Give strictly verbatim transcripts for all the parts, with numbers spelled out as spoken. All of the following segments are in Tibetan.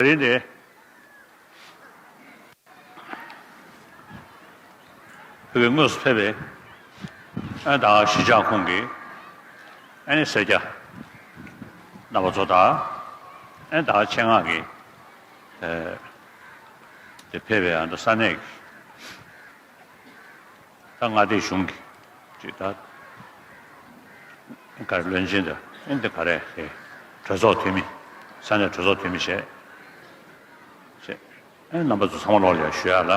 དེ་རིང་དེ་བོད་ཀྱི་དངོས་སུ་ཕེབས་པའི་ཨ་ད་གཞིས་ཆགས་ཁོངས་ཀྱི་ཨ་ནི་སེར་སྐྱ་རྣམ་པ་ཚོ་དང་ཨ་ནི་ད་ཆེད་མངགས་ཀྱིས་ཨ་དེ་ཕེབས་པའི་ཨ་ད་ས་གནས་ཀྱི་ད་མངའ་སྡེ་གཞུང་གི་ཅིག་ད་ག་རེ་བློན་ཆེན་དང་ཨེ་འདི་ག་རེ་དེ་གྲོས་ཚོགས་འཐུས་མི་ས་གནས་གྲོས་ཚོགས་འཐུས་མི་བྱས་བྱས་ཨེ་རྣམ་པ་ཚོ་ཚང་མ་ལོག་ལ་ཡ་ཞུ་ཡ་ལ་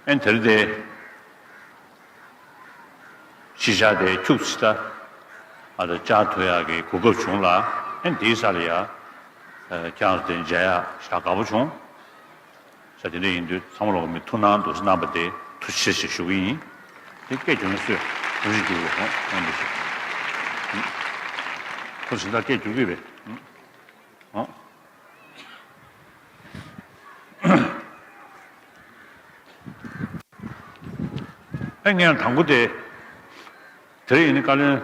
ཨེ་དེ་རིང་དེ་གཞིས་ཆགས་དེ་ཁྱུག་ཙམ་ད་ཨ་ད་བཅར་ཐུབ་ཡ་གི་གོ་སྐབས་བྱུང་ལ་ཨེ་འདིའི་ས་ལ་ཡ་ཁྱེད་རང་ཚོ་དེ་མཇལ་ཡ་ཞེ་དྲག་དགའ་པོ་བྱུང་། ས་དེ་འདྲ་ཡིན་དུས་ཚང་མ་ལོག་མི་ཐུགས་སྣང་འདུག་སེ་གནང་པ་དེ་ཐུགས་རྗེ་ཆེ་ཞེས་ཞུ་གི་ཡིན། དེ་སྐད་སྒྱུར་ན་སུས་ཡང་ཞིག་སྒྱུར་དགོས་ཧོང་ཧོང་འདུག་ཟེར། ཁོ་ཟིན་ད་སྐད་སྒྱུར་གི་རེད། ཨོ། ཨེ་ངས་དང་པོ་དེ་དེ་རིང་ཡིན་ནི་བཀའ་བློན་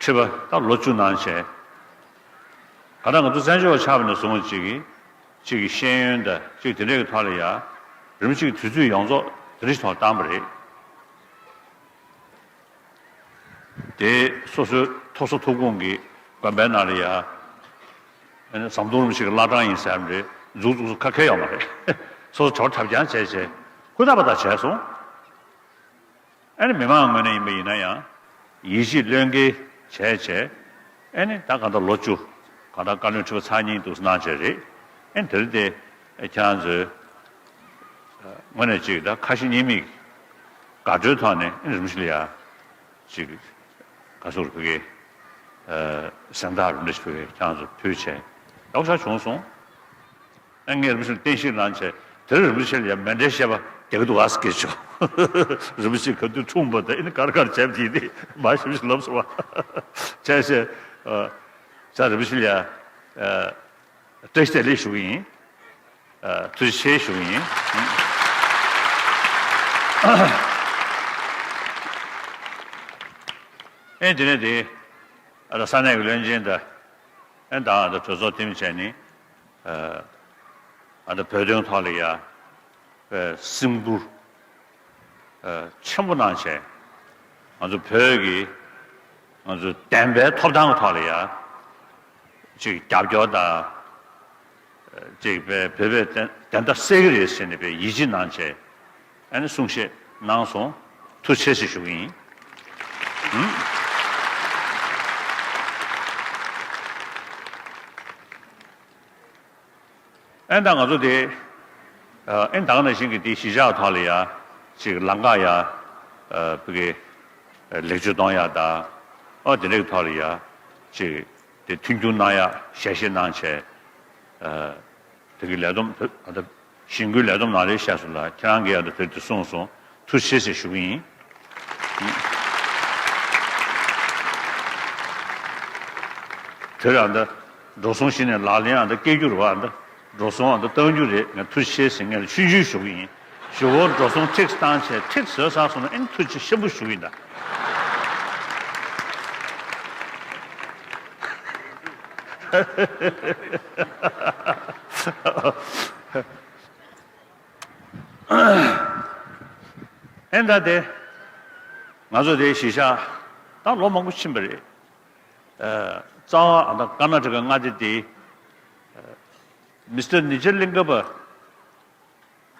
ཁྲི་པ་ད་ལོ་བཅུ་གནང་བྱས། ག་ད་ང་ཚོ་བཙན་བྱོལ་བ་ཆགས་པ་ནས་བཟུང་བ་གཅིག་གིས་གཅིག་གི་ཤེས་ཡོན་དང་གཅིག་དེ་འདྲས་ཀྱི་ཐོག་ལ་ཡ་རིམ་གཅིག་དུས་ཚོད་ཡོངས་རྫོགས་དེ་འདྲས་ཐོག་བཏང་པ་རེད། དེ་སོ་སོའི་མཐོ་ས་ཐོབ་ཁུངས་ཀྱི་དགོན་པའི་ནང་ལ་ཡ་ཨ་ནི་ཟམ་གདོང་རིན་པོ་ཆེ་གི་བླ་བྲང་ཡིན་ཟེར་ཡ་རེད་འཛུགས་འཛུགས་སུ་ཁ་ཁེལ་ཡོད་མ་རེད། སོ་སོ་བྲོ་བྲབ་རྐྱང་བྱས་བྱས་ཧུར་ཐག་པ་ཐག་བྱས་སོང་། ཨ་ནི་མི་མང་ངོས་ནས་ཡིན་པ་ཡིན་ན་ཡང་ཡིད་ཆེས་བློས་འགེལ་བྱས་བྱས་ཨ་ནི་ད་གང་ལྟར་ལོ་བཅུ་གང་ལྟར་བཀའ་བློན་ཁྲི་པ་ཚར་གཉིས་འདུག་གནང་བྱས་རེད། ཨ་ནི་དེ་རིང་དེ་ཁྱེད་རང་ཚོའི་དངོས་གནས་ཅིག་ད་ཁ་ཞེ་གཉིས་མེད་དགའ་སྤྲོའི་ཐོག་ནས་ཨ་ནི་རིམ་བཞིན་ལ་ཡ་ཅིག་ག་ཚོད་ཕུལ་གི་གཟེངས་རྟགས་རིམ་བཞིན་ཕུལ་གི་ཁྱེད་རང་ཚོ་ཕུལ་བྱས་ཡག་ཤོས་བྱུང་སོང་། ཨ་ངས་རིན་པོ་ཆེ་ལ་བསྟན་བཤིག་གནང་བྱས་དེར་རིན་པོ་ཆེ་ལ་ཡང་མཎྜལ་བཤད་པ་རྒྱག་གི་འདུག་ཨ་སྐད་ཆོག་རིན་པོ་ཆེ་ག་དུས་འཁྲུངས་པ་དང་ཨ་ནི་ག་རེ་ག་རེ་བྱས་པ་དེ་ནི་མ་ཞིབ་ཞིབ་ལབ་སོང་བ། བྱས་བྱས་ཨ་ས་རིན་པོ་ཆེ་ལ་ཡང་ཨ་བཀྲ་ཤིས་བདེ་ལེགས་ཞུ་གི་ཡིན། ཨ་ཐུགས་རྗེ་ཆེ་ཞུ་གི་ཡིན། ཨེ་དེ་ནས་དེ་ཨ་ད་ས་གནས་ཀྱི་བློན་ཆེན་དང་ཨེ་ད་ཨ་ད་གྲོས་ཚོགས་འཐུས་མི་བྱས་ནི། ཨ་ད་བོད་དོན་ཐོག་ལ་ཡ་སེམས་ཁུར་ཆེན་པོ་གནང་བྱས་ང་ཚོ་བོད་ཀྱི་ང་ཚོ་བདེན་པའི་ཐོབ་ཐང་གི་ཐོག་ལ་ཡ་ཅིག་རྒྱབ་སྐྱོར་དང་ཅིག་བོད་བོད་པའི་བདེན་མཐའ་གསལ་གྱི་རེད་ཟེར་ནས་པའི་ཡིད་ཆེས་གནང་བྱས། ཨ་ནི་གསུང་བཤད་གནང་སོང་། ཐུགས་རྗེ་ཆེ་ཞུ་གི་ཡིན། ཨུམ། ཨ་ནི་ད་ང་ཚོ་དེ་ཨ་ནི་ད་ག་ནང་བཞིན་གྱི་དེ་གཞིས་ཆགས་ཐོག་ལ་ཡ་ཅིག་ལམ་ཁ་ཡ་ཨ་བི་གེ་ལེགས་བཅོས་གཏོང་ཡ་དང་ཨ་དེ་འདྲའི་ཐོག་ལ་ཡ་ཅིག་དེ་མཐུན་འགྱུར་གནང་ཡ་ཞལ་བཞེས་གནང་བྱས་ཨ། དེ་གི་ལས་བསྡོམས་ཨ་ད་ཞིང་ཁུལ་ལས་བསྡོམས་ནང་ལས་བཤད་སོང་ལ་ཁྱེད་རང་གིས་ཨ་ད་དེ་དེ་གསུངས་སོང་། ཐུགས་རྗེ་ཆེ་ཞུ་གི་ཡིན། དེར་ཨ་ད་འགྲོ་སོང་གཞི་ནས་ལག་ལེན་ཨ་ད་སྐྱེལ་རྒྱུ་རེད་བ། ཨ་ད་འགྲོ་སོང་ཨ་ད་གཏང་རྒྱུ་རེད། ངས་ཐུགས་རྗེ་ཆེ་ཟེར་ངས་ལ་ཆུང་ཆུང་ཞུ་གི་ཡིན། ཞུ་བོ་འགྲོ་སོང་ཁྲིགས་བཏང་བྱས་ཁྲིགས་བཟོས་ཚར་སོང་ན་ཨ་ནི་ཐུགས་རྗེ་ཆེན་པོ་ཞུ་གི་ཡིན་ད། ཨེ་ད་དེ་ང་ཚོ་དེ་གཞིས་ཆགས་ད་ལོ་མང་པོ་ཕྱིན་པ་རེད། ཨ་རྩ་བ་ཨ་ད་ཀར་ནཱ་ཊ་ཀ་མངའ་སྡེ་དེ་མི་སི་ཊར་ནི་ཇ་ལིང་ག་པ་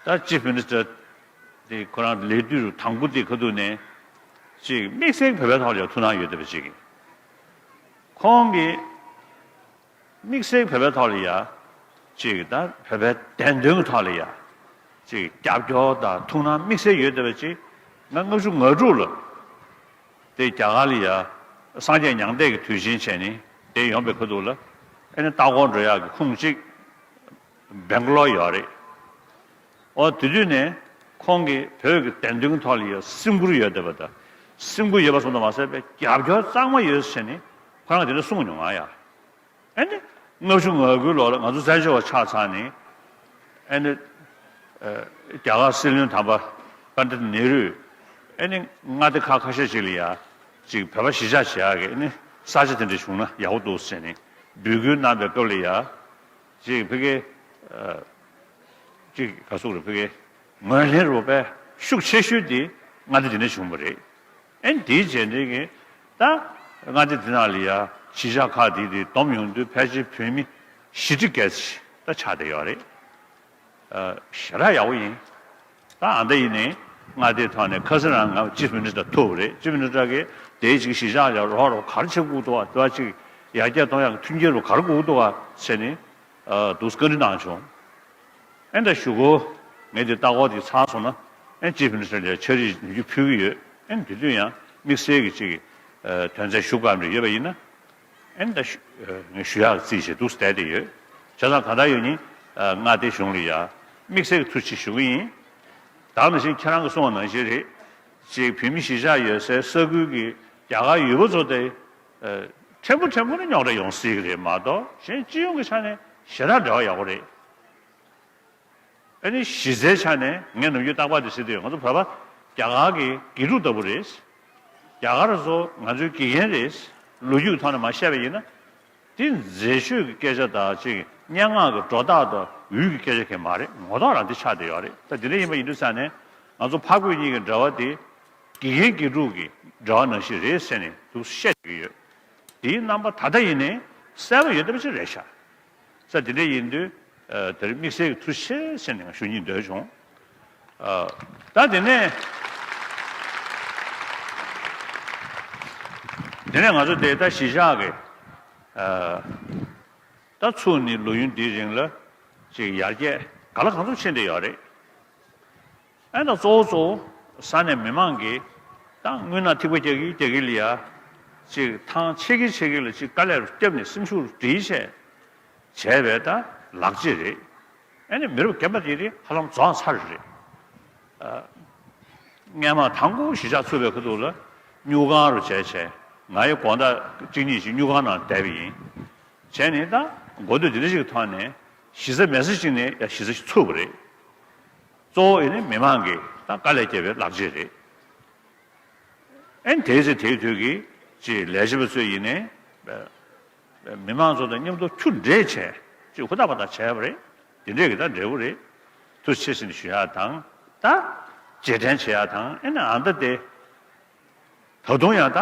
ད་ཅིཕ་མི་ནི་སི་ཊར་དེ་ཁོ་རང་ལས་དུས་དང་པོ་དེ་ཁ་ཐུག་ནས་ཅིག་དམིགས་བསལ་བོད་པའི་ཐོག་ལ་ཐུགས་སྣང་ཡོད་བསྡད་པ་ཅིག་ཁོང་གིས། དམིགས་བསལ་བོད་པའི་ཐོག་ལ་ཡ། ཅིག་ད་བོད་པའི་བདེན་དོན་གྱི་ཐོག་ལ་ཡ། ཅིག་རྒྱབ་སྐྱོར་དང་ཐུགས་སྣང་དམིགས་བསལ་ཡོད་བསྡད་པ་ཅིག་ང་ལྔ་བཅུ་ང་དྲུག་ལ། དེ་རྒྱ་གར་ལ་ཡ། སངས་རྒྱས་མྱང་འདས་ཀྱི་དུས་ཆེན་བྱས་ནས་དེ་ཡོང་པའི་ཁ་ཐུག་ལ། ཨེ་ནི་ལྟ་སྐོར་འགྲོ་ཡག་གི་ཁུངས་གཅིག་སྦེང་ག་ལོར་ཡོད་རེད། ཨོ་དེ་དུས་ནས་ཁོང་གིས་བོད་ཀྱི་བདེན་དོན་གྱི་ཐོག་ལ་ཡ་སེམས་ཁུར་ཡོད་བསྡད་པ་དང་། སེམས་ཁུར་ཡོད་པ་ཙམ་དུ་མ་ཟད་པའི་རྒྱབ་སྐྱོར་གཙང་མ་ཡོད་ཟེར་ནས་ཁོ་རང་གིས་དེ་འདྲ་གསུངས་མྱོང་ང་ཡ། ཨ་ནི། ལྔ་བཅུ་ང་དགུའི་ལོ་ལ་ང་ཚོ་བཙན་བྱོལ་བ་ཆགས་ཚར་ནས། ཨ་ནི། ཨ་རྒྱ་གར་སྲིད་བློན་དམ་པ་པཎྜི་ཏ་ནེ་རུས། ཨ་ནི་མངའ་སྡེ་ཁག་ཁ་ཤས་ཤིག་ལ་ཡ། ཅིག་བོད་པ་གཞིས་ཆགས་བྱེད་ཡག་གི་ཨ་ནི་ས་ཆ་དེ་འདྲ་བྱུང་ན་ཡག་པོ་འདུག་ཟེར་ནས་འབོད་སྐུལ་གནང་པའི་སྐབས་ལ་ཡ། ཅིག་ཕ་གི་ཨ་ཅིག་ག་ཟེར་རེད། ཕ་གི་ངོས་ལེན་རུ་པའི་ཤུགས་ཆེ་ཤོས་དེ་མངའ་སྡེ་འདི་ནས་བྱུང་བ་རེད། ཨེ་འདིའི་རྗེས་འབྲེལ་གྱི་ད་མངའ་སྡེ་འདི་ནང་ལ་ཡ་གཞིས་ཆགས་ཁག་དེ་དེ་བསྡོམས་ཡོང་དུས་ཕལ་ཆེར་བོད་མི་བཞི་ཁྲི་བརྒལ་ཙམ་ད་ཆགས་བསྡད་ཡོད་རེད། ཨ་ཞེ་དྲག་ཡག་པོ་ཡིན། ད་ཨ་འདྲ་ཡིན་ནའི་མངའ་སྡེའི་ཐོག་ནས་ཁ་སང་རང་ང་ཅིབ་མི་ནི་སི་ཊར་ཐུག་པ་རེད། ཅིབ་མི་ནི་སི་ཊར་གིས་དེའི་ཅིག་གཞིས་ཆགས་ལ་རོགས་རོགས་ག་རེ་བྱེད་དགོས་འདུག་ག་ད་ཅིག་ཡར་རྒྱས་གཏོང་ཡག་གི་མཐུན་རྐྱེན་རུ་ག་རེ་དགོས་འདུག་ག་ཟེར་ནས་ཨ་འདུག་བཀའ་འདྲི་གནང་བྱུང་། ཨེ་ད་གཞུག་གུ་ངས་དེ་ལྟ་སྐོར་དེ་ཚར་སོང་ན་ཨེ་ཅིབ་མི་ནི་སི་ཊར་ལ་ཕྱག་བྲིས་ནུས་རྒྱུ་ཕུལ་གྱི་ཡོད། ཨེ་དེ་དུས་ཡང་དམིགས་བསལ་གྱི་ཅིག་ཨ་དོན་ཚན་ཞུ་དགོས་རེ་ཡོད་པ་ཡིན་ན། ཨེ་ད་ཞུ་ཨ་ངས་ཞུ་ཡག་རྩིས་བྱས་འདུག་བསྡད་དེ་ཡོད། བྱས་ཙང་གང་ལྟར་ཡོད་ཉིན་ཨ་མངའ་སྡེ་གཞུང་ལ་ཡ་དམིགས་བསལ་གྱི་ཐུགས་རྗེ་ཆེ་ཞུ་གི་ཡིན། ད་ནང་བཞིན་ཁྱེད་རང་གིས་གསུངས་པ་ནང་བཞིན་རེད། ཅིག་བོད་མི་གཞིས་ཆགས་ཡོད་སའི་ས་ཁུལ་གྱི་རྒྱ་གར་ཡུལ་པ་ཚོ་དེ་ཨ་ཕྲན་བུ་ཕྲན་བུ་ནས་རྙོག་དྲ་ཡོང་སྲིད་ཀྱི་རེད་མ་གཏོགས་གཞན་སྤྱི་ཡོངས་ཀྱི་ཆ་ནས་ཞེ་དྲག་འབྲེལ་བ་ཡག་པོ་རེད། ཨ་ནི་གཞི་རྩའི་ཆ་ནས་ངས་ནམ་རྒྱུན་རྟག་པར་དེ་ཟེར་དུས་ང་ཚོ་བོད་པ་རྒྱ་གར་གྱི་དགེ་ཕྲུག་ལྟ་བུ་རེད། རྒྱ་གར་ཚོ་ང་ཚོའི་དགེ་རྒན་རེད། ལོ་རྒྱུས་ཐོག་ནས་མར་བཤད་པ་ཡིན་ན། དེ་མཛེས་ཤོས་ཀྱི་སྐད་ཆ་དང་ཅིག་སྙན་ངག་གི་སྒྲོ་བཏགས་དང་འུད་ཀྱི་སྐད་ཆ་གང་མ་རེད། ངོ་ཐོག་རང་དེ་ཆགས་བསྡད་ཡོད་རེད། ད་དེ་འདྲ་ཡིན་པ་ཡིན་དུས་ཙང་ནས་ང་ཚོ་ཕ་རྒོད་གཉིས་ཀྱི་འབྲེལ་བ་དེ་དགེ་རྒན་དགེ་ཕྲུག་གི་འབྲེལ་བ་ནང་བཞིན་རེད་ཟེར་ནས་འདུག་བཤད་ཀྱི་ཡོད། དེའི་རྣམ་པ་ད་ལྟ་ཡིན་ནའི་གསལ་པོ་ཡོད་བསྡད་པ་ཅིག་རེད་ཤག་ས་དེ་འདྲ་ཡིན་དུས་ཨ་དེར་དམིགས་བསལ་གྱི་ཐུགས་རྗེ་ཆེ་ཟེར་ནས་ཞུ་སྙིང་འདོད་བྱུང་། ཨ་ད་དེ་ནས་དེ་ནས་ང་ཚོ་དེ་ད་གཞིས་ཆགས་ཀྱི་ཨ་ད་ཚུགས་ནས་ལོ་ཡུན་འདིའི་རིང་ལ་ཅིག་ཡར་རྒྱས་གང་ལ་གང་འཚམ་ཕྱིན་བསྡད་ཡོད་རེད། ཨེ་ད་གཙོ་བོ་གཙོ་བོ་ས་གནས་མི་མང་གིས་ད་དངོས་གནས་ཐིགས་པ་རྒྱག་གི་རྒྱག་གི་ལ་ཡ་ཅིག་ཐང་ཆད་ཀྱི་ཆད་ཀྱི་ལ་ཅིག་དཀའ་ལས་རུ་བརྒྱབ་ནས་སེམས་ཤུགས་རུ་སྒྲིལ་བྱས་བྱས་པའི་ད་ལག་རྗེས་རེད། ཨེ་ནི་མི་རབས་རྒན་པ་དེ་རིགས་ཧ་ལམ་རྫོགས་ཚར་རེད། ཨ་སྔས་མ་དང་པོ་གཞིས་ཆགས་ཚུགས་པའི་ཁ་ཐུག་ལ་སྨྱུག་ཁང་རུ་བྱས་བྱས་ང་ཡི་དགོང་དག་གཅིག་གཉིས་ཤིག་སྨྱུག་ཁང་ནང་བསྡད་པ་ཡིན། བྱས་ནས་ད་འགོ་སྟོད་འདི་འདྲ་ཞིག་གི་ཐོག་ནས་གཞི་རྩ་མེད་ས་ཞིག་ནས་ཡ་གཞི་རྩ་ཞིག་ཚུགས་པ་རེད། གཙོ་བོ་ཡིན་ནི་མི་མང་གིས་ད་དཀའ་ལས་བརྒྱབ་པའི་ལག་རྗེས་རེད། ཨེ་དེའི་ཚེ་དེའི་དུས་ཀྱི་ཅིག་ལས་བྱེད་པ་ཚོས་ཡིན་ནའི་མི་མང་ཚོ་དང་མཉམ་དུ་ཁྱུ་འདྲེས་བྱས་ཅིག་ཧུར་ཐག་པ་ཐག་བྱས་པ་རེད། དེ་འདྲས་ཀྱི་ད་འབྲས་བུ་རེད། ཐུགས་རྗེ་ཆེ་ཟེར་ནས་ཞུ་ཡག་དང་ད་རྗེས་དྲན་བྱེད་ཡག་དང་ཨེ་ནི་ཨ་མདའ་དེ། ད་དུང་ཡང་ད་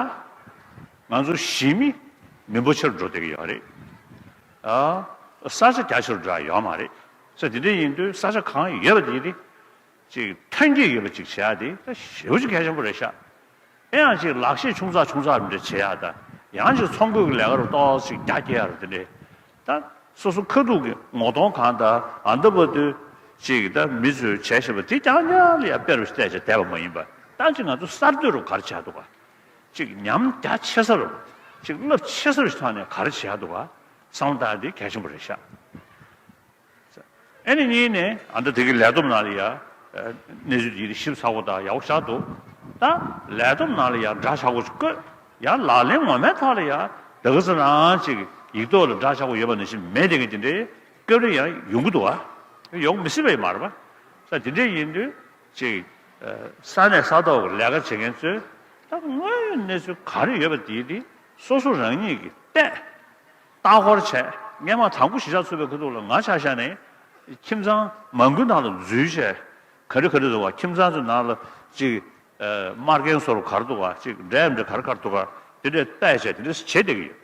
ང་ཚོ་གཞིས་མི་མི་འབོར་ཆེ་རུ་འགྲོ་བསྡད་ཀྱི་ཡོད་རེད། ཨ་ས་ཆ་རྒྱ་ཆེ་རུ་འགྲོ་ཡ་ཡོད་མ་རེད། ས་དེ་འདྲ་ཡིན་དུས་ས་ཆ་གང་ཡོད་པ་དེ་དེ་ཅིག་ཐོན་སྐྱེད་ཡོད་པ་ཅིག་བྱེད་ཡ་དེ་ད་ཞེ་པོ་ཅིག་གལ་ཆེན་པོ་རེད་ཤག་ཨེ་ཡང་ཅིག་ལག་ཤེས་ཆུང་ཙག་ཆུང་ཙག་རེ་འདྲ་བྱེད་ཡ་ད་ཡང་ཅིག་ཚོང་སྐོར་གྱི་ལས་ཀ་རུ་ཏོག་ཙམ་རྒྱ་སྐྱེད་ཡ་རུ་དེ་འདྲས་ད། སོ་སོ་ཁ་ཐུག་གི་ངོ་གདོང་གང་ལྟར་ཨ་མདའ་བར་དུ་ཅིག་ད་མི་ཚོས་བྱས་བཞིན་པ་དེ་རྐྱང་རྐྱང་ལ་ཡང་དཔེ་རུ་བལྟས་བྱས་བསྡད་པ་མ་ཡིན་པ་ད་ཅིག་ང་ཚོ་གསར་གཏོད་རུ་ག་རེ་བྱས་འདུག་ག་ཅིག་ཉམས་རྒྱ་ཆེ་ས་རུ་ཅིག་རླབས་ཆེ་ས་རུ་ཐོག་ནས་ག་རེ་བྱས་འདུག་ག་བསམ་བློ་བཏང་ཡ་དེ་གལ་ཆེན་པོ་རེད་ཤག་ཨེ་ནི་གཉིས་ནས་ཨ་མདའ་དེ་གི་ལས་བསྡོམས་ནང་ལ་ཡ་གནས་ཚུལ་དེ་ཞིབ་ཚགས་པོ་དང་ཡག་པོ་ཞིག་འདུག་ད་ལས་བསྡོམས་ནང་ལ་ཡ་འདྲ་ཆགས་པོ་ཅིག་བཀོད། ཡང་ལག་ལེན་ངོ་མའི་ཐོག་ལ་ཡང་ད་ག་ཚོད་རང་ཅིག་ཡིག་ཐོག་ལ་འདྲ་ཆགས་པོ་ཡོད་པ་ནང་བཞིན་མེད་བསྡད་མཁན་དེ་འདྲའི་སྐབས་རེ་ཡང་ཡོང་གི་འདུག་ཨ། ཡོང་མི་སྲིད་པ་ཡིན་མ་རེད་པ། ས་དེ་འདྲ་ཡིན་དུས་ཅིག་ས་གནས་ས་ཐོག་གི་ལས་ཀ་བྱེད་མཁན་ཚོས་ད་དངོས་ཡོད་གནས་ཚུལ་ག་རེ་ཡོད་པ་དེ་དེ་སོ་སོ་རང་ཉིད་ཀྱིས་བལྟས། ལྟ་སྐོར་བྱས། སྔས་མ་དང་པོ་གཞིས་ཆགས་ཚུགས་པའི་ཁ་ཐུག་ལ་ང་ཆ་བཞག་ནས་ཁྱིམ་ཚང་མང་པོའི་ནང་ལ་འཛུལ་བྱས། ག་རེ་ག་རེ་འདུག་བ། ཁྱིམ་ཚང་ཚོའི་ནང་ལ་ཅིག་ཨ་དམར་རྐྱེན་བཟོ་རུ་ག་རེ་འདུག་བ། ཅིག་འབྲས་འབྲས་ག་རེ་ག་རེ་འདུག་བ། དེ་འདྲས་བལྟས་བྱས་དེ་འདྲས་བྱེད་བསྡད་ཀྱི་ཡོད།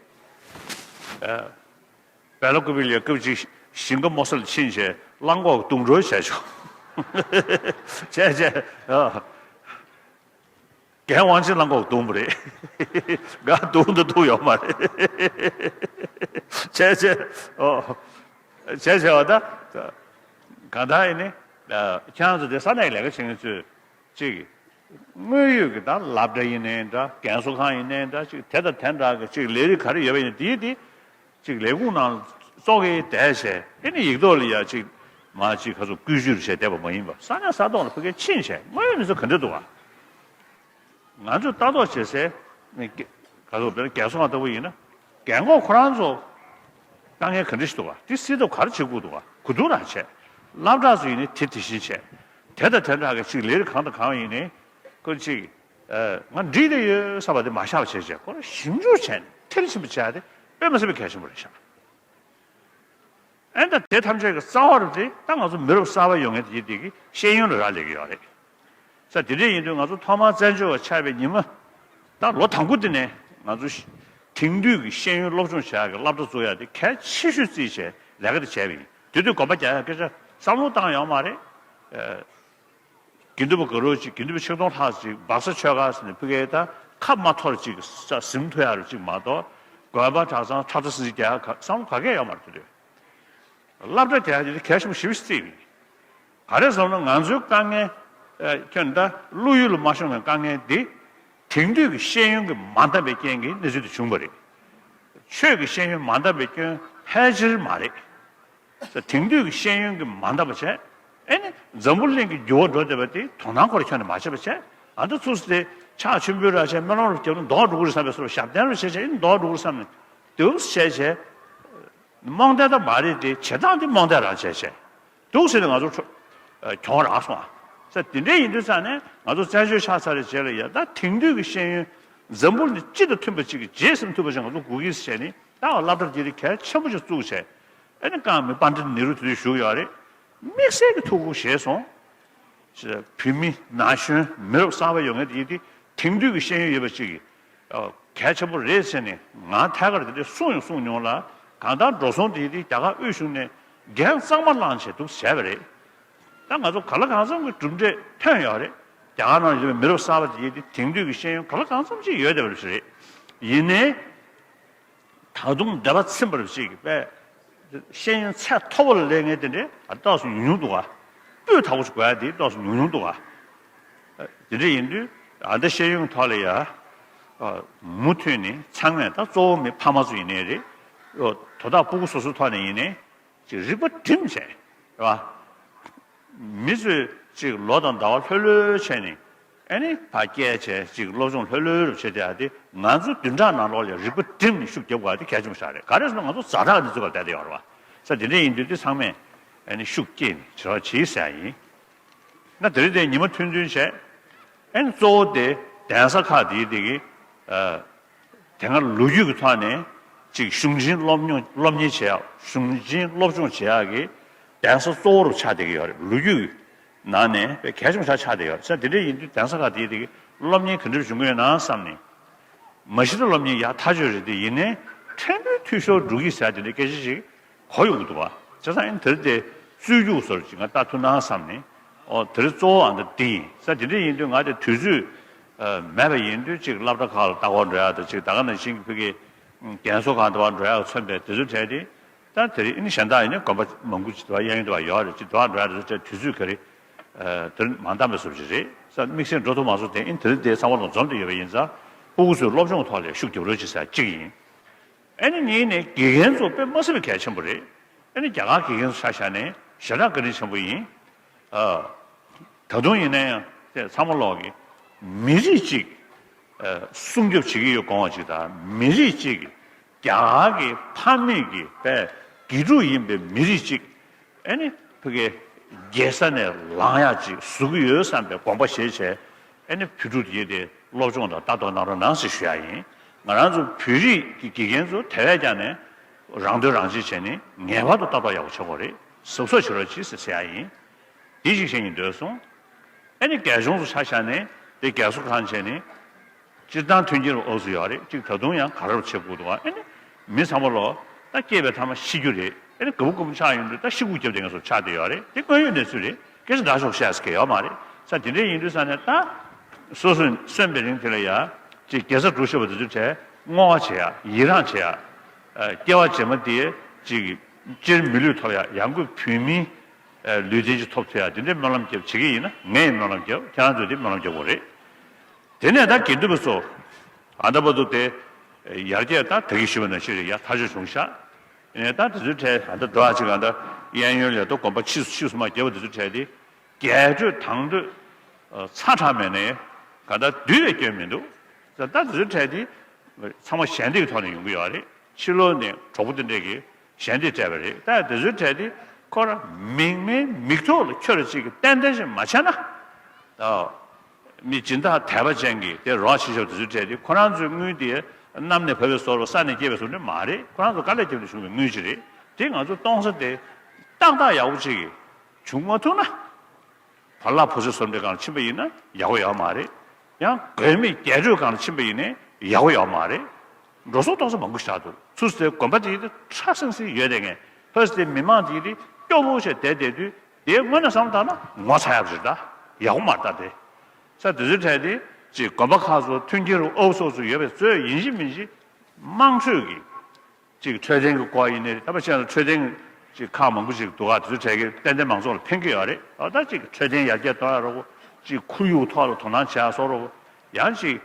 ཨ་བེ་ལ་ཀུ་པི་ལ་སྐབས་ཅིག་ཞིང་ཁ་རྨོ་ས་ལ་ཕྱིན་བྱས་གླང་གོག་རྡུང་འགྲོ་བྱས་བྱུང་། བྱས་བྱས་ཨ། རྒན་དབང་ཆེན་གླང་གོག་རྡུངས་པ་རེད། ང་རྡུང་དང་ཐུག་ཡོད་མ་རེད། བྱས་བྱས་ཨོ། བྱས་བྱས་པ་ད། གང་ལྟར་ཡིན་ནི། ཁྱེད་རང་ཚོ་དེ་ས་གནས་ཀྱི་ལས་ཀ་བྱེད་མཁན་ཚོས་ཅིག་དངོས་ཡོད་ཀྱི་ད་སློབ་གྲྭ་ཡིན་ནའི་འདྲ། རྒན་གསོ་ཁང་ཡིན་ནའི་འདྲ། ཅིག་དེ་དང་དེ་འདྲ་གི་ཅིག་ལས་རིགས་ག་རེ་ཡོད་པ་ཡིན་ན་དེའི་དེ། ཅིག་ལས་ཁུངས་ནང་ཙོག་གེ་བསྡད་བྱས་ཨེ་ནི་ཡིག་ཐོག་ལ་ཡ་ཅིག་མ་ཅིག་ག་ཚོད་བཀོད་ཇུས་བྱས་བསྡད་པ་མ་ཡིན་པ། ས་གནས་ས་ཐོག་ལ་ཕ་གིར་ཕྱིན་བྱས་དངོས་ཡོད་གནས་ཚུལ་ག་འདྲ་འདུག་ག་ང་ཚོས་ལྟ་རྟོག་བྱེད་སའི་ནི་ག་ཚོད་དཔེར་ན་རྒན་གསོ་ཁང་ལྟ་བུ་ཡིན་ན་རྒན་གོག་ཁོ་རང་ཚོ་དཀའ་ངལ་ག་འདྲ་ཞིག་འདུག་ག་དེ་སེལ་ཐབས་ག་རེ་བྱེད་དགོས་འདུག་ག་གོ་བསྡུར་རང་བྱས། སློབ་གྲྭ་ཚོ་ཡིན་ནི་དེ་དེ་བཞིན་བྱས། དེ་དང་དེ་འདྲ་གི་ཅིག་ལས་རིགས་གང་དང་གང་ཡིན་ནི་ཁོ་ཅིག་ང་འགྲིག་བསྡད་ཡོད་བསམ་པ་དེ་མ་བཞག་པ་བྱས་བྱས་ཁོ་རང་ཞིབ་འཇུག་བྱས་ནས་མཐིལ་ཕྱིན་པ་བྱས་ཏེ་དཔེ་མི་སྲིད་པའི་གལ་ཆེན་པོ་རེད་ཤག་ཨེ་ད་དེ་ཐམས་ཅད་ཀྱི་རྩ་བ་རུ་དེ་ད་ང་ཚོ་མི་རབས་གསར་པ་ཡོང་མཁན་དེ་དེ་གི་ཤེས་ཡོན་ལ་རག་ལས་ཀྱི་ཡོད་རེད། ས་དེ་འདྲ་ཡིན་དུས་ང་ཚོ་ཐོག་མར་བཙན་བྱོལ་བ་ཆགས་པའི་ཉི་མ་ད་ལོ་དང་པོ་དེ་ནས་ང་ཚོ་དེང་དུས་ཀྱི་ཤེས་ཡོན་སློབ་སྦྱོང་བྱེད་ཡག་གི་སློབ་གྲྭ་བཙུགས་ཡག་དེ་གལ་ཆེ་ཤོས་བརྩིས་བྱས་ལས་ཀ་དེ་བྱས་པ་ཡིན། དེ་དུས་གོམ་པ་རྒྱག་ཡག་སྐད་ཆ་བསམ་བློ་བཏང་ཡོད་མ་རེད། དགེ་འདུན་པ་དགའ་རོགས་གཅིག་དགེ་འདུན་པ་ཆིག་སྟོང་ལྷག་ཅིག་སྦག་ས་ཆོས་སྒར་ཟེར་ནས་ཕ་གིའི་ད་ཁ་མ་ཐོར་ཅིག་ས་ཟིན་ཐུབ་ཡག་རུ་ཅིག་མ་གཏོགས་དགོན་པ་གྲྭ་ཚང་ཁྲག་ཁྲ་སིལ་སིལ་རྒྱག་བསམ་བློ་ག་གེ་ཡོད་མ་རེད། དེ་དུས་སློབ་གྲྭ་རྒྱག་ཡག་དེ་གལ་ཆེན་པོ་ཞེ་པོ་ཞིག་བརྩིས་ཡིན། ག་རེ་ཟེར་ན་ང་ཚོའི་དཀའ་ངལ་ཁྱོད་ད་བློ་ཡུལ་ལ་མ་ཤོང་བའི་དཀའ་ངལ་འདི་དེང་དུས་ཀྱི་ཤེས་ཡོན་གྱི་མ་འདང་བའི་རྐྱེན་གྱིས་གནས་ཚུལ་དེ་བྱུང་བ་རེད། ཆོས་ཀྱི་ཤེས་ཡོན་མ་འདང་བའི་སྐྱོན་ཕལ་ཆེར་མ་རེད། དེང་དུས་ཀྱི་ཤེས་ཡོན་གྱི་མ་འདང་བ་བྱས། ཨེ་ནི་འཛམ་བུ་གླིང་གི་འགྱུར་བ་འགྲོ་བསྡད་པ་དེ་དོ་སྣང་ཁོ་ར་ཁྱོན་ནས་མ་བྱས་པ་བྱས། ཨ་ད་ཚུགས་སུ་དེ་ཕྱག་མཆོད་འབུལ་ར་བྱས་སྨོན་ལམ་རུ་བརྒྱབ་ན་ལྡོག་འགྲོ་གི་རེད་བསམ་པའི་བཟོ་འདྲ་ཞབས་བརྟན་རུ་བྱས་བྱས་ཨེ་ནི་ལྡོག་འགྲོ་གི་རེད་བསམ་ནས་འདུག་བྱས་བྱས། རྨོངས་དད་ད་མ་རེད་དེ་བྱེད་སྟངས་དེ་རྨོངས་དད་རང་བྱས་བྱས། འདུག་ཟེར་ནས་ང་ཚོ་ཁྲོ་ཨ་གྱོང་རག་སོང་ཨ། ས་དེ་འདྲ་ཡིན་དུས་ཙང་ནས་ང་ཚོ་བཙན་བྱོལ་ཆགས་ཚར་བའི་རྗེས་ལ་ཡ་ད་དེང་དུས་ཀྱི་ཤེས་ཡོན་འཛམ་བུ་གླིང་སྤྱི་དང་མཐུན་པ་ཅིག་གི་རྗེས་ཟིན་ཐུབ་པ་ཞིག་ང་ཚོ་དགོས་ཀྱི་ཟེར་ནས་ད་སློབ་གྲྭ་དེ་རིགས་གལ་ཆེན་པོ་ཞིག་བཙུགས་བྱས། ཨ་ནི་རྐང་མི་པཎྜི་ཏ་ནེ་རུ་དེ་དུས་བཞུགས་ཡོད་རེད། དམིགས་བསལ་གྱི་ཐུགས་ཁུར་བཞེས་སོང་། བོད་མི་ན་གཞོན་མི་རབས་གསར་པ་ཡོང་མཁན་དེ་ཡིན་དེ་དེང་དུས་ཀྱི་ཤེས་ཡོན་ཡོད་པ་ཅིག་གི་གལ་ཆེན་པོ་རེད་ཟེར་ནས་ང་ཐད་ཀར་དེ་འདྲ་གསུངས་ཡང་གསུངས་མྱོང་ལ། གང་ལྟར་འགྲོ་སོང་དེ་དེ་རྒྱ་གར་དབུས་གཞུང་ནས་འགན་གཙང་མ་བླངས་བྱས་འདུག་བྱས་པ་རེད། ད་ང་ཚོ་ག་ལ་གང་འཚམ་གྱི་གྲུབ་འབྲས་ཐོན་ཡོད་རེད། རྒྱ་གར་ནང་ཡོད་པའི་མི་རབས་གསར་པ་དེ་དེ་དེང་དུས་ཀྱི་ཤེས་ཡོན་ག་ལ་གང་འཚམ་ཅིག་ཡོད་བསྡད་པ་རེད། ཡིན་ནའི། ད་དུང་འདོད་པ་ཚིམ་པར་བྱེད་ཀྱི་པས། ཤེས་ཡོན་ཚད་མཐོ་པོ་ལ་སླེབས་མཁན་དེ་འདྲའི་ཏོག་ཙམ་ཉུང་ཉུང་འདུག་ག་སྤུས་དག་པོ་ཞིག་དགོས་ཡ་དེ་ཏོག་ཙམ་ཉུང་ཉུང་འདུག་ག་དེ་འདྲ་ཡིན་དུས་ཨ་ད་ཤེས་ཡོན་ཐོག་ལ་ཡ། མུ་མཐུད་ནས་ཚང་མས་ད་གཙོ་བོ་མི་ཕ་མ་ཚོ་ཡིན་ནའི་རེད། དོ་བདག་སྤུ་གུ་སོ་སོའི་ཐོག་ནས་ཡིན་ནའི། ཅིག་རིག་པ་སྒྲིམ་བྱས། རེད་བ། མི་ཚོས་ཅིག་ལོ་དང་ཟླ་བ་ལྷོད་ལྷོད་བྱས་ནས། ཨ་ནི་ཕར་བསྐྱལ་བྱས་ཅིག་སློབ་སྦྱོང་ལྷོད་ལྷོད་རུ་བྱེད་བསྡད་ཡ་དེ་ང་ཚོ་བདུན་ཕྲག་ནང་ལོགས་ལ་རིག་པ་སྒྲིམ་ནས་ཤུགས་རྒྱབ་དགོས་ཡ་དེ་གལ་ཆེན་པོ་ཞིག་རེད། ག་རེ་ཟེར་ན་ང་ཚོ་ཛ་དྲག་གི་གནས་ཚུལ་ཁ་བསྡད་དེ་ཡོད་རེད་བ། ས་དེ་འདྲ་ཡིན་དུས་དེ་ཚང་མས་ཨ་ནི་ཤུགས་བསྐྱེད་ནས་བྱེད་རོགས་བྱེད་ཟེར་ཡ་ཡིན། ན་དེ་རིང་དེ་ཉི་མ་ཐུང་ཐུང་བྱས། ཨ་ནི་གཙོ་བོ་དེ་གདན་ས་ཁག་དེའི་དེ་གི་ཨ། དེ་སྔ་ལོ་རྒྱུས་ཀྱི་ཐོག་ནས་ཅིག་གཞུང་ཆེན་སློབ་སྙོང་སློབ་གཉེར་བྱེད་ཡག་གཞུང་ཆེན་སློབ་སྦྱོང་བྱེད་ཡག་གི་གདན་ས་གཙོ་བོ་རུ་ཆགས་བསྡད་ཀྱི་ཡོད་རེད། ལོ་རྒྱུས་ཀྱི་ནང་ནས་དཔེ་གལ་ཆེན་པོ་ཆགས་ཆགས་བསྡད་ཡོད་རེད། ས་དེ་འདྲ་ཡིན་དུས་གདན་ས་ཁག་དེའི་དེ་གི་སློབ་གཉེར་ག་འདྲ་བྱུང་གི་ཡོད་ན་བསམ་ནས། མ་གཞི་ད་སློབ་གཉེར་ཡག་ཐག་ཆོད་རེད་དེ་ཡིན་ནའི་ཕྲན་བུ་འཐུས་ཤོར་འགྲོ་གི་ཟེར་དེ་འདྲའི་སྐད་ཆ་ཞིག་གོ་ཡོང་གི་འདུག་བ། བྱས་ཙང་ཨ་ནི་དེ་རིང་དེ་རྩོད་རྒྱུགས་བཟོ་འདྲ་ཅིག་ང་ལྟ་ཐུབ་ན་བསམ་ནས། ཨོ་དེ་རིང་གཙོ་བོ་ཨ་འདི་འདི་ཡིན་ས། དེ་འདྲ་ཡིན་དུས་ང་དེ་དུས་ཚོད་ཨ་མེད་པ་ཡིན་དུས་ཅིག་སློབ་གྲྭ་ཁག་ལ་ལྟ་སྐོར་འགྲོ་ཡག་དང་ཅིག་ད་ག་ནང་བཞིན་གྱི་ཕ་གི་རྒན་གསོ་ཁང་དུ་བ་འགྲོ་ཡག་མཚོན་པའི་དེ་ཚོའི་གྲས་དེ། ད་དེ་རིང་ཨ་ནི་གཞན་དག་ཡིན་ན་དགོན་པ་མང་པོ་ཅིག་དུ་བ་གཡས་གཡོན་དུ་བ་ཡོད་རེད། ཅིག་དུ་བ་འགྲོ་ཡག་དེ་ཚོའི་གྲས་དུས་ཚོད་ག་རེ་ཨ་དེ་རིང་མ་འདང་བའི་བཟོ་ཅིག་རེད་ས། དམིགས་བསལ་འགྲོ་ཐུབ་མ་སོང་དེ་ཨ་ནི་དེ་རིང་དེ་ཚང་མ་དང་འཛོམས་ཏེ་ཡོད་པ་ཡིན་ཙང་ཕྲུ་གུ་ཚོའི་སློབ་སྦྱོང་ཐོག་ལ་ཤུགས་རྒྱབ་རོགས་ཅིག་ཟེར་གཅིག་ཡིན། ཨ་ནི་གཉིས་ནས་དགེ་རྒན་ཚོ་དཔེ་མ་སྲིད་པའི་གལ་ཆེན་པོ་རེད། ཨ་ནི་རྒྱ་གར་དགེ་རྒན་ཚོ་ཆ་བཞག་ནས་ཞེ་དྲག་བཀའ་དྲིན་ཆེན་པོ་ཡིན། ཨ། ད་དུང་ཡིན་ན་ཡང་དེ་ཚང་མ་ལོག་གི་མི་རིགས་གཅིག་ཨ། སྲུང་སྐྱོབ་བྱེད་ཀྱི་ཡོད་དགོངས་པ་ཅིག་དང་མི་རིགས་གཅིག་རྒྱ་གར་གྱི་ཕ་མེས་ཀྱི་དཔེ་དགེ་ཕྲུག་ཡིན་པའི་མི་རིགས་གཅིག་ཨ་ནི་ཕ་གི་རྒྱལ་ས་ནས་ལངས་ཡག་ཅིག་བཟོ་གི་ཡོད་བསམ་པའི་དགོངས་པ་བཞེས་བྱས། ཨ་ནི་བོད་ཕྲུག་དེ་དེ་སློབ་སྦྱོང་དང་ལྟ་རྟོག་གནང་རོགས་གནང་ཟེར་ཞུ་ཡག་ཡིན། ང་རང་ཚོ་བོད་རིགས་ཀྱི་དགེ་རྒན་ཚོ་དེ་བས་ཀྱང་ནས་རང་དོན་རང་གཅེས་བྱས་ནས་ངེས་པར་དུ་ལྟ་རྟོག་ཡག་པོ་བྱེད་དགོས་རེད། གཟབ་གཟབ་བྱེད་རོགས་གྱིས་ཟེར་ཟེར་ཡག་ཡིན། དེ་ཞིག་བཤད་སྙིང་འདོད་སོང་། ཨ་ནི་རྒན་གཞོན་ཚོ་ཆ་བཞག་ནས་དེ་རྒན་གསོ་ཁང་བྱས་ནས། སྤྱིར་བཏང་མཐུན་རྐྱེན་འོག་ཏུ་ཡོད་རེད། གཅིག་ད་དུང་ཡང་ག་རེ་བྱེད་དགོས་འདུག་ཨ་ནི་མི་ཚང་མ་ལོ་ད་སྐྱེས་པའི་མཐའ་མ་ཤི་རྒྱུ་རེད། ཨ་ནི་དགའ་པོ་དགའ་མོ་ཆགས་ཡོང་དུས་ད་ཤི་སྒུག་རྒྱབ་བསྡད་མཁན་ཚོ་ཆགས་བསྡད་ཡོད་རེད། དེ་དངོས་ཡོད་གནས་ཚུལ་རེད། སྐད་ཆ་འདྲ་ཤོག་བཤད་ས་གལ་ཡོད་མ་རེད། ས་དེ་འདྲ་ཡིན་དུས་ས་ནས་ད་སོ་སོས་གསོན་པའི་རིང་དེ་ལ་ཡ་གཅིག་དགེ་རྩ་སྒྲུབ་ཤེས་པ་དེ་ཚོའི་གྲས་བསྔོ་བ་བྱེད་ཡ་ཡི་རངས་བྱེད་ཡ། སྐྱེ་བ་རྗེས་མ་དེ་གཅིག་སྤྱིར་མི་ལུས་ཐོབ་ཡ་ཡང་སྒོས་བོད་མིའི་ལུས་རྟེན་ཅིག་ཐོབ་ཐུབ་ཡ་དེ་འདྲའི་སྨོན་ལམ་རྒྱབ་བྱེད་ཀྱི་ཡིན་ན་ངས་ཡང་སྨོན་ལམ་རྒྱབ། ཁྱེད་རང་ཚོས་དེ་སྨོན་ལམ་རྒྱག་དགོས་རེད། དེ་ནས་ད་དགེ་འདུན་པ་ཚོ་ཨ་ད་བར་དུ་དེ་ཡར་རྒྱས་ད་ད་གིན་ཞུས་པ་ནང་བཞིན་རེད་ཡ། ཐག་ཆོད་བྱུང་ཤག་ཨེ་ད་དེ་ཚོའི་གྲས་ཨ་ད་འགྲོ་ཨ་ཅིག་ཨ་ད་གཡས་གཡོན་ལ་ད་དགོན་པ་ཕྱིས་སུ་ཕྱིས་སུ་མ་རྒྱབ་པ་དེ་ཚོའི་གྲས་དེ་རྒྱས་སྤྲོས་དང་དོད་ཚ་དྲག་མེད་ནས་ག་ད་བསྡུས་པའི་སྐྱོན་མི་འདུག་ད་ད་དེ་ཚོའི་གྲས་དེ་ཚང་མ་ཞལ་འདེབས་ཀྱི་ཐོག་ནས་ཡོང་གི་ཡོད་རེད། ཕྱི་ལོགས་ནས་གྲོགས་པོ་དེ་འདྲས་ཀྱིས་ཞལ་འདེབས་སྤྲད་པ་རེད། ད་དེ་ཚོའི་གྲས་དེ་ཁོ་རང་མིག་སྨན་མིག་ཐོག་ལ་ཁྱོད་རང་གཅིག་གིས་ཏན་ཏན་ཞིག་མ་བྱས་ན། ཨ། མི་སྦྱིན་བདག་དད་པ་ཅན་གྱི་དེ་རོགས་བྱེད་ཞབས་དེ་ཚོའི་གྲས་དེ་ཁོ་རང་ཚོའི་དངུལ་དེ་གནམ་ནས་བབས་པའི་བཟོ་འདྲ་ས་ནས་སྐྱེས་པའི་བཟོ་འདྲ་མ་རེད། ཁོ་རང་ཚོ་དཀའ་ལས་བརྒྱབ་ནས་བྱུང་བའི་དངུལ་ཅིག་རེད། དེ་ང་ཚོ་གཏོང་ས་དེ་ཏག་ཏག་ཡག་པོ་ཅིག་བྱུང་མ་ཐུབ་ན། བར་ལག་ཕོ་སེར་བཟོ་གྲྭའི་སྒང་ལ་ཕྱིན་པ་ཡིན་ན་ཡག་པོ་ཡོད་མ་རེད། ཡང་དགོས་མེད་རྒྱས་སྤྲོས་སྒང་ལ་ཕྱིན་པ་ཡིན་ནའི་ཡག་པོ་ཡོད་མ་རེད། འགྲོ་སོང་གཏོང་ས་མང་པོ་ཞིག་ཆགས་འདུག་ཚུར་ཟེར་དགོན་པ་དེ་ཡིན་ཏེ་ཁྲ་སིང་སིང་ཡོད་དེ་ངས་ཧོས་དེ་མི་མང་དེ་ཡིན་ཏེ་སྐྱོ་བོ་བྱས་བསྡད་བསྡད་དུས་དེའི་སྔོན་ནས་བསམ་བློ་བཏང་ན་ངོ་ཚ་ཡག་པོ་རེད་ད། ཡག་པོ་མ་རེད་ད་དེ། ས་དེ་ཚོའི་གྲས་དེ་ཅིག་དགོན་པ་ཁག་ཚོ་མཐུན་རྐྱེན་རུ་ཨོ་སོགས་ཚོ་ཡོད་པའི་ཚོས་ཡིན་གཅིག་མིན་གཅིག་དམངས་ཁྲོད་ཀྱི། གཅིག་འཕྲོད་བསྟེན་གྱི་སྐོར་ཡིན་ནའི་རེད། ད་པ་ཆེན་ལ་འཕྲོད་བསྟེན་གྱི་ཁག་མང་པོ་ཞིག་འདུག་ག་དེ་ཚོ་གྲས་ཀྱི་ཏན་ཏན་མང་ཚོགས་ལ་ཕན་གྱི་ཡོད་རེད། ཨ་ད་གཅིག་འཕྲོད་བསྟེན་ཡར་རྒྱས་གཏོང་ཡག་རོགས། གཅིག་ཁོར་ཡུག་ཐོག་ལ་དོ་སྣང་བྱེད་ཡག་བཟོ་རོགས། ཡང་གཅིག་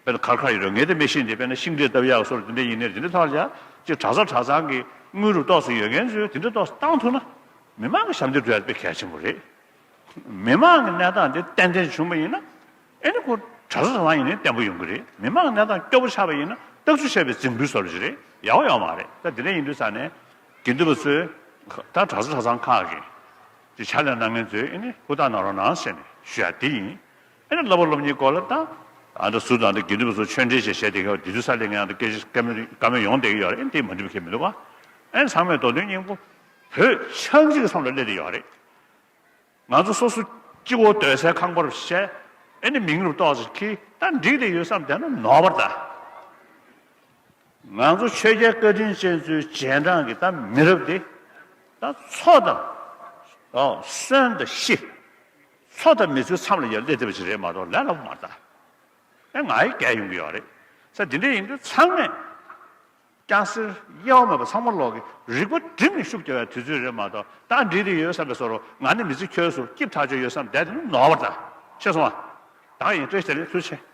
དཔེར་ན་གར་གར་ཡོད་རེད། ངས་དེ་མི་ཤེས་འདི་དཔེར་ན་ཤིང་འབྲས་བཏབ་ཡག་བཟོ་རོགས། དེ་འདྲ་ཡིན་ནའི་དེ་འདྲ་ཐོག་ལ་ཡང་གཅིག་གྲྭ་ས་གྲྭ་ཚང་གི་དངུལ་རུ་ཏོག་ཙམ་ཡོད་མཁན་ཚོས་དེ་འདྲ་ཏོག་ཙམ་བཏང་ཐུབ་ན་མི་མང་གི་ཞབས་འདེགས་སྒྲུབ་ཡག་དཔེ་གལ་ཆེན་པོ་རེད། མི་མང་གི་གནས་སྟངས་དེ་ཏན་ཏན་བྱུང་བ་ཡིན་ན། ཨེ་ནི་ཁོ་གྲྭ་ས་གྲྭ་ཚང་ཡིན་ནའི་བརྟན་པོ་ཡོང་གི་རེད། མི་མང་གི་གནས་སྟངས་སྐྱོ་པོ་ཆགས་པ་ཡིན་ན་སྟག་ཚུ་ཆད་པའི་རྫིང་བུའི་བཟོ་འདྲ་ཞིག་རེད། ཡག་པོ་ཡོད་མ་རེད། ད་དེ་འདྲ་ཡིན་དུས་ཙང་ནས་དགེ་འདུན་པ་ཚོས་ད་གྲྭ་ས་གྲྭ་ཚང་ཁག་གི་ཅིག་ཕྱག་ལས་གནང་མཁན་ཚོས་ཨེ་ནི་ཧུར་ཐག་གནང་རོགས་གནང་ཟེར་ནས་ཞུ་ཡག་དེ་ཡིན། ཨེ་ནི་བསླབ་པ་སློབ་གཉེར་སྐོར་ལ་ད་ཨ་འདྲ་ཟུར་དང་འདྲ་དགེ་འདུན་པ་ཚོ་ཆོས་འབྲེལ་བྱས་བྱས་བསྡད་ཀྱི་ཡོད། དེ་དུས་ས་ལས་ངས་ཨ་འདྲ་སྐད་ཆ་བཀའ་མོལ་བཀའ་མོལ་ཡོང་བསྡད་ཀྱི་ཡོད་རེད། ཨེ་ནི་དེ་མ་འགྲིག་པ་གང་ཡང་མི་འདུག་ག་ཨེ་ནི་ཚང་མས་མདོ་དོན་སྙིང་པོ་བོད་ཆབ་སྲིད་ཀྱི་མཚམས་ལ་སླེབས་བསྡད་ཡོད་རེད། ང་ཚོ་སོ་སོ་གཅིག་པོ་སྡོད་སའི་ཁང་པ་རུ་བཤད། ཨེ་ནི་མིང་རུ་ཏོག་ཙམ་འཁྱེར་ད་འགྲིག་བསྡད་ཡོད་བསམ་བསྡད་ན་ནོར་བ་རེད་ད། ང་ཚོ་ཆོས་རྒྱལ་བཀའ་དྲིན་ཅན་ཚོའི་རྗེས་འབྲང་གི་ད་མི་རབས་འདི་ད་འཚོ་དང་། ཨོ་གསོན་དང་ཤི། འཚོ་དང་མི་ཚོའི་མཚམས་ལ་ཡར་སླེབས་བསྡད་པ་ཞིག་རེད་མ་གཏོགས་ལས་སླ་པོ་མ་རེད་ད། ཨེ་ང་ཡི་རྒྱལ་ཡོང་གི་ཡོད་རེད། ས་འདི་འདྲ་ཡིན་དུས་ཚང་མས། སྐྱ་སེར་དབྱེ་བ་མེད་པ་ཚང་མ་ལོག་གི་རིག་པ་སྒྲིམ་ནས་ཤུགས་རྒྱག་པའི་དུས་ཚོད་རེད་མ་གཏོགས་ད་འགྲིག་དེ་ཡོད་བསམ་པའི་བཟོ་འདྲ། ང་ནི་མི་ཚེ་འཁྱོལ་སོང་སྐྱིད་ཐག་ཆོད་ཡོད་བསམ་བསྡད་དེ་ནོར་བ་རེད་ད། ཤེས་སོང་ཨ། ད་ཡིན་བཀྲ་ཤིས་བདེ་ལེགས། ཐུགས་རྗེ་ཆེ།